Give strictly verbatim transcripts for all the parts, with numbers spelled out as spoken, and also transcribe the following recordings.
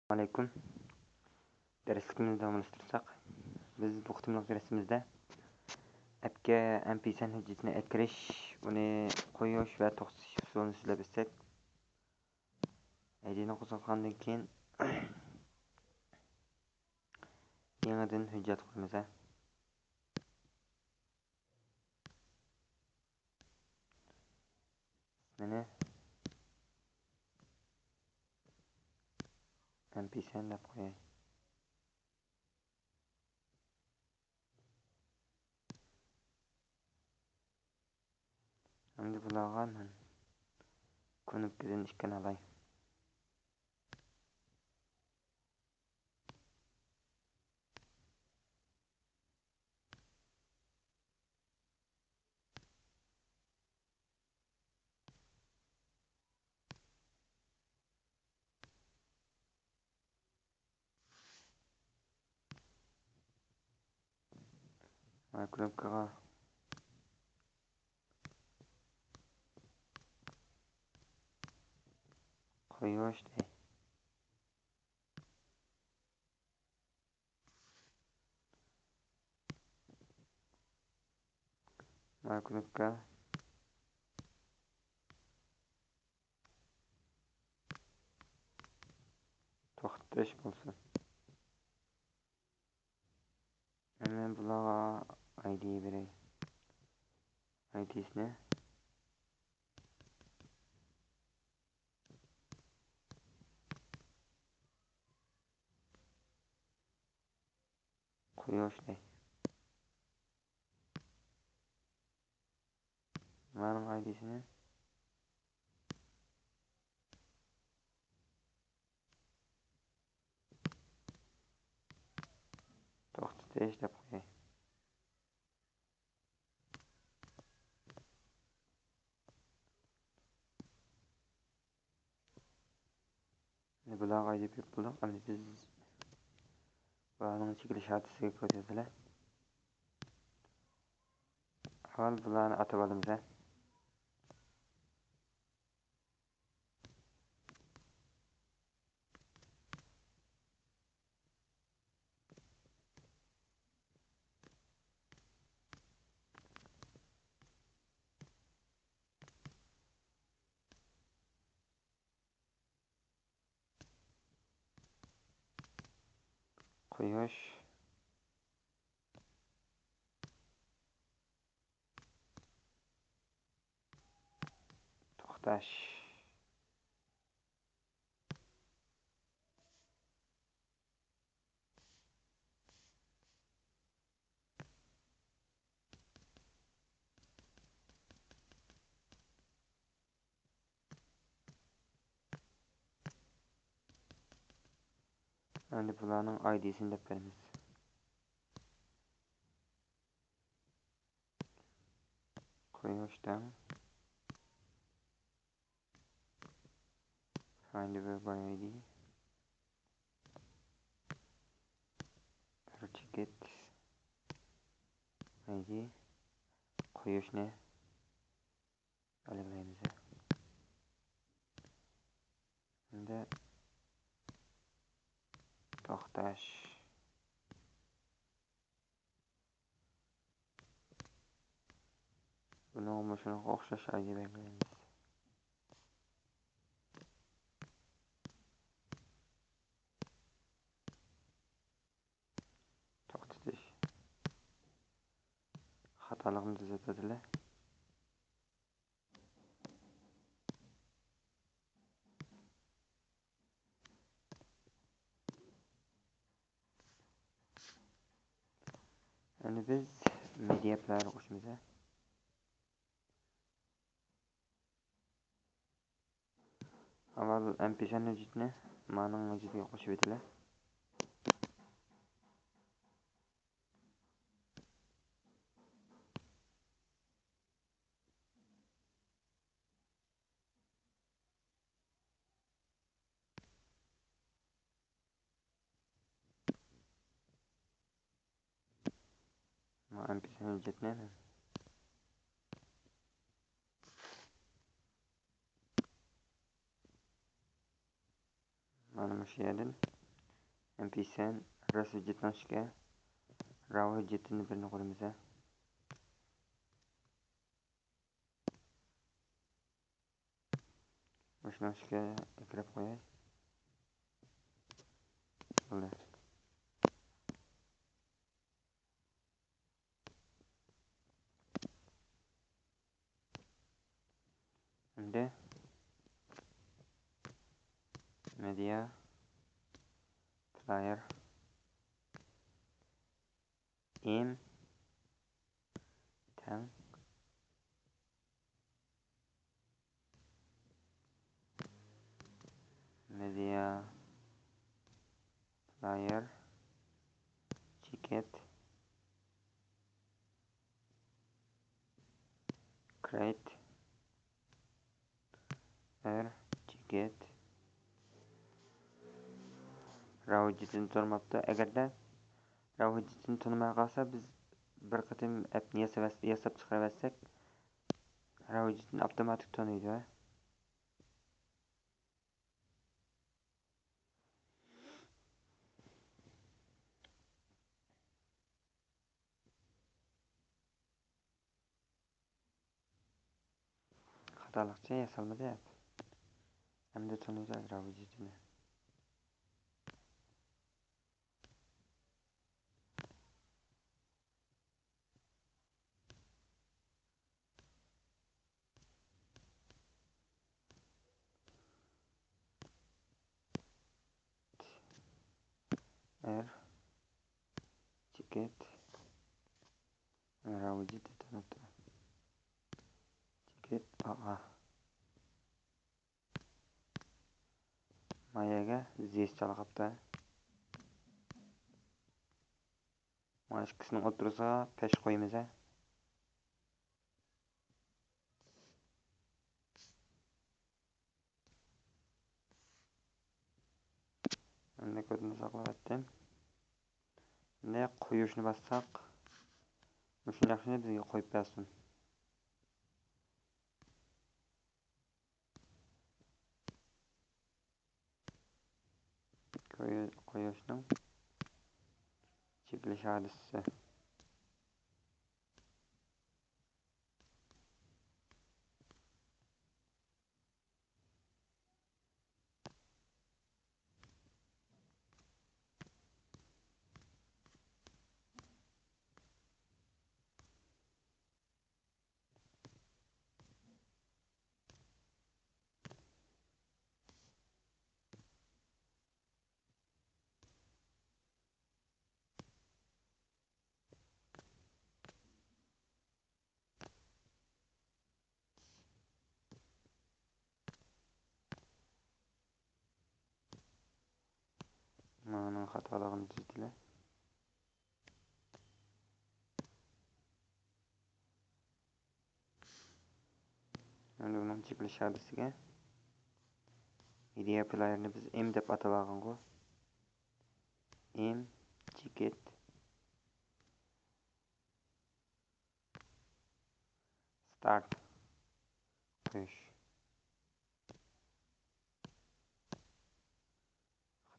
ئەسسالامۇئەلەيكۇم. دەرسلىكىمىزنى داۋاملاشتۇرساق، بىز بۇ قېتىملىق دەرسىمىزدە ئەپكە ئەم پى سەن ھۆججىتىنى ئەكىرىش، ئۇنى قويۇش ۋە توختىتىش ئۇسۇلىنى سۆزلەپ ئۆتسەك، ئايدىنى قوزغاتقاندىن كېيىن، يېڭىدىن ھۆججەت قۇرىمىز، ھە. ئىسمىنى ئەم پى سەن دەپ قوياي. ئەمدى بۇلارغا مەن كۇنۇپكىدىن ئىككىنى ئالاي. ھە، كۇنۇپكىغا قويۇش دەي. مانا كۇنۇپكا توختىتىش بولسۇن. مەن بۇلارغا ئايدى بېرەي. ئايدىسىنى قويۇش دەي. مانا ئايدىسىنى توختىتىش دەپ قوياي. ئەمدى بۇلارغا ئايدى بېرىپ بولدۇق. ئەمدى بىز بۇلارنىڭ چېكىلىش ھادىسىسىگە كۆرسىتەيلى. ئاۋۋال بۇلارنى ئاتىۋالىمىز، ھە. قويۇش. توختاش. ئەمدى بۇلارنىڭ ئايدىسىنى دەپ بېرىمىز. قويۇش دەڭ. Find a verb by I D. Get I D. قويۇشنى ئالىۋېلەيمىز. ئەمدى توختاش. بۇنىڭغىمۇ شۇنىڭغا ئوخشاش ئايدى بەلگىلەيمىز. توختىتىش. خاتالىقنى تۈزىتىۋېتەيلى. ئەمدى بىز مېدىا پىلەيەرگە قوشىمىز. ئاۋۋال ئەم پى سەن ھۆججىتىنى مانىڭ ھۆججىتىگە قوشۇۋېتەيلى. ما ئەم پى سەن ھۆججەتنى مانا مۇشۇ يەردىن ئەمپىسەن، راس ھۆججەتنىڭ ئىچىگە راۋ ھۆججىتىنى بىرنى قۇرىمىز. مۇشۇنىڭ ئىچىگە ئەكىرىپ قوياي. بولدى. ئەمدى مېدىيا پلايېر ئېم تەڭ مېدىيا پلايېر چېكىت كرېيت ئېر چېكىت راۋ ھۆججىتىنى تونۇماپتۇ. ئەگەردە راۋ ھۆججىتىنى تونۇماي قالسا، بىز بىر قېتىم ئەپنى ياساۋەتس-، ياساپ چىقىرىۋەتسەك، راۋ ھۆججىتىنى ئاپتوماتىك تونۇيدۇ. خاتالىقچە ياسالمىدى ئەپ. ئەمدى تونۇيدۇ راۋ ھۆججىتىنى. ئېر چېكىت راۋ ھۆججىتى تونۇتۇ. چېكىت ئا ئا. ما يەرگە زېس چالغاپتۇ. مانا ئىككىسىنىڭ ئوتتۇرىسىغا پەش قويىمىز ھە. ئەمدى كودنى ساقلاۋەتتىم. ئەمدى قويۇشنى باسساق، مۇشۇنداقنى بىزگە قويۇپ بەرسۇن. قويۇ-، قويۇشنىڭ چېكىلىش ھادىسىسى. مانىڭ خاتالىقىنى تۈزىتىلى. ئەمدى بۇنىڭ چېكىلىش ھادىسىسىگە مېدىيا پلايېرنى بىز ئېم دەپ ئاتاۋالغانغۇ. ئېم چېكىت ستارت قويۇش.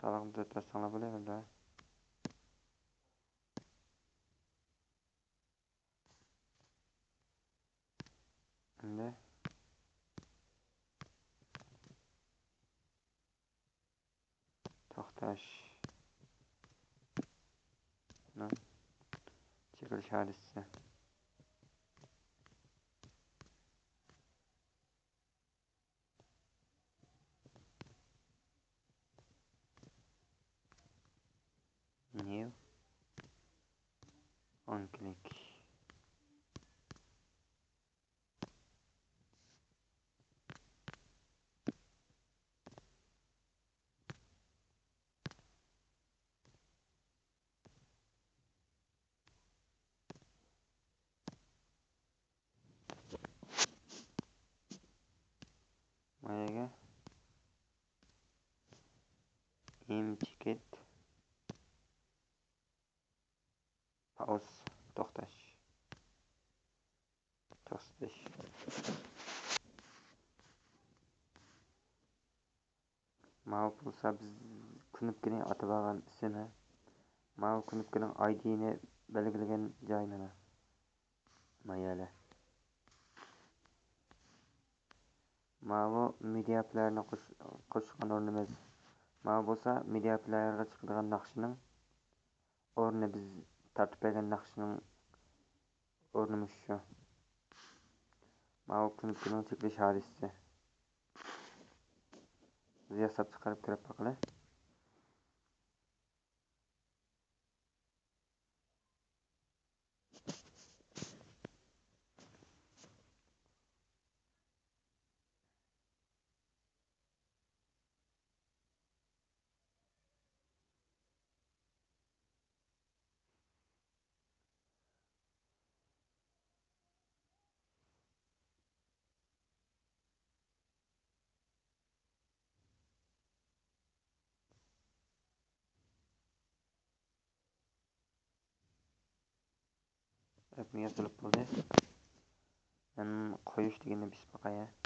خاتالىقنى تۈزەتسەڭلار بولىۋېرىدۇ. ئەمدى توختاش. نو. چېكىلىش ھادىسىسى. نيو. ئون كلىك. ما يەرگە؟ ئېم چېكىت. پائوز، توختاش. توختىتىش. ماۋۇ بولسا بىز كۇنۇپكىنى ئاتىۋالغان ئىسىم. ماۋۇ كۇنۇپكىنىڭ ئايدىنى بەلگىلىگەن جاي مانا. مايەلە. ماۋۇ مېدىا پلېيېرنى قوش-، قوشقان ئورنىمىز. ماۋۇ بولسا مېدىا پلېيېرغا چىقىدىغان ناخشىنىڭ ئورنى، بىز تارتىپ بەرگەن ناخشىنىڭ ئورنى مۇشۇ. ماۋۇ كۇنۇپكىنىڭ چېكىلىش ھادىسىسى. بىز ياساپ چىقىرىپ كۆرۈپ باقىلى. ئەپمۇ ياسىلىپ بولدى. مەن قويۇش دېگەننى بېسىپ باقاي.